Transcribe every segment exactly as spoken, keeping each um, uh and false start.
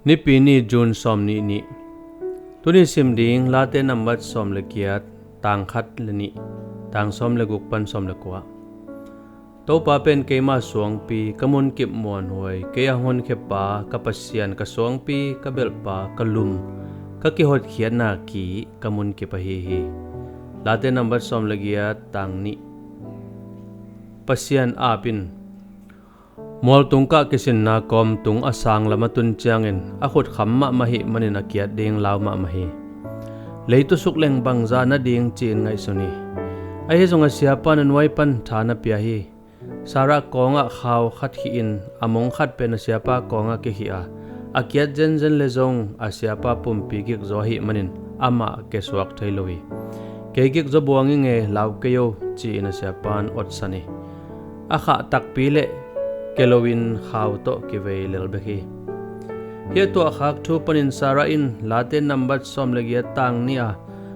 Nipi ni, June sawm nih ni. Tuni sim ding Late nambat sawm le giat, tang khat le nih, tang sawm le guk pan sawm le kua. Topa pen keima suangpi, ka munkip muanhuai, kei a honkhia pa, ka Pasian, ka suangpi, ka belhpa, ka lum, ka kihotkhiatna ki, ka munkip ahi hi. Late nambat sawm le giat, tang nih. Pasian aap in. Mualtung kah kisinna kawm tung a sang lam a tun ciangin a khut kham mahmah hih manin a kiat ding lau mahmah hi. Leitu sukleng bangza na ding ci-in ngaihsun hi. Ahi zongin a siapa na nuai pan tha na pia hi. Sarah kawngah khau khat khih in a mong khat pen a siapa kawngah kikhih a, a kiat zenzen le zong a siapa pumpi gikzaw ahih manin amah kesuak thei lo hi. Kei gikzaw buang ing e, lau kei o, ci-in a siapa in otsan hi. A khah takpi leh ke loin khau tawh kivei lel bek hi. Hih a tuahkhak thu panin Sarah in Late nambat sawm le giat, tang nih a,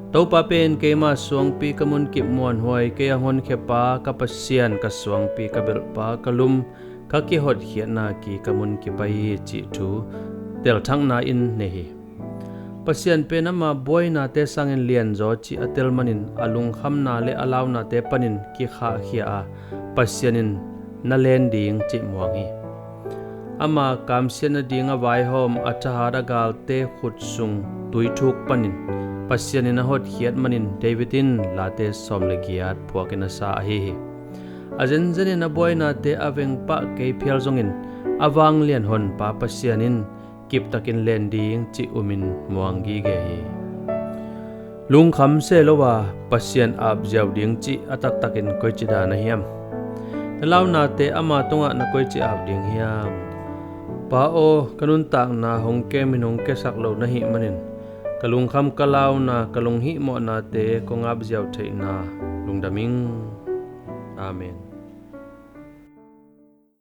Topa pen keima suangpi, ka munkip muanhuai, kei a honkhia pa, ka Pasian, ka suangpi, ka belhpa, ka lum, ka kihotkhiatna ki, ka munkip ahi hi cih thu telthakna in nei hi. Pasian pen ama buainate sangin lianzaw cih a tel manin a lungkhamna le a launate panin kikhahkhia a, Pasian in na len ding cih muang hi. Ama kamsiat nading a vaihawm a thahat a galte khut sung tuithuk panin Pasian in a hotkhiat manin David in Late sawm le giat phuakin a sa ahi hi. A zenzenin a buainate a vengpah kei phial zongin a vanglian honpa Pasian in kiptakin len ding cih umin muang gige hi. Lungkham se lo a Pasian aap ziau ding cih a taktakin koici dan a hiam? Na launate ama tungah na koici aap ding hiam? Pa aw, ka nuntakna hong kemin hong kesak lo na hih manin ka lungkham, ka launa, ka lunghihmawhnate kong aap ziau theihna lungdam ing. Amen.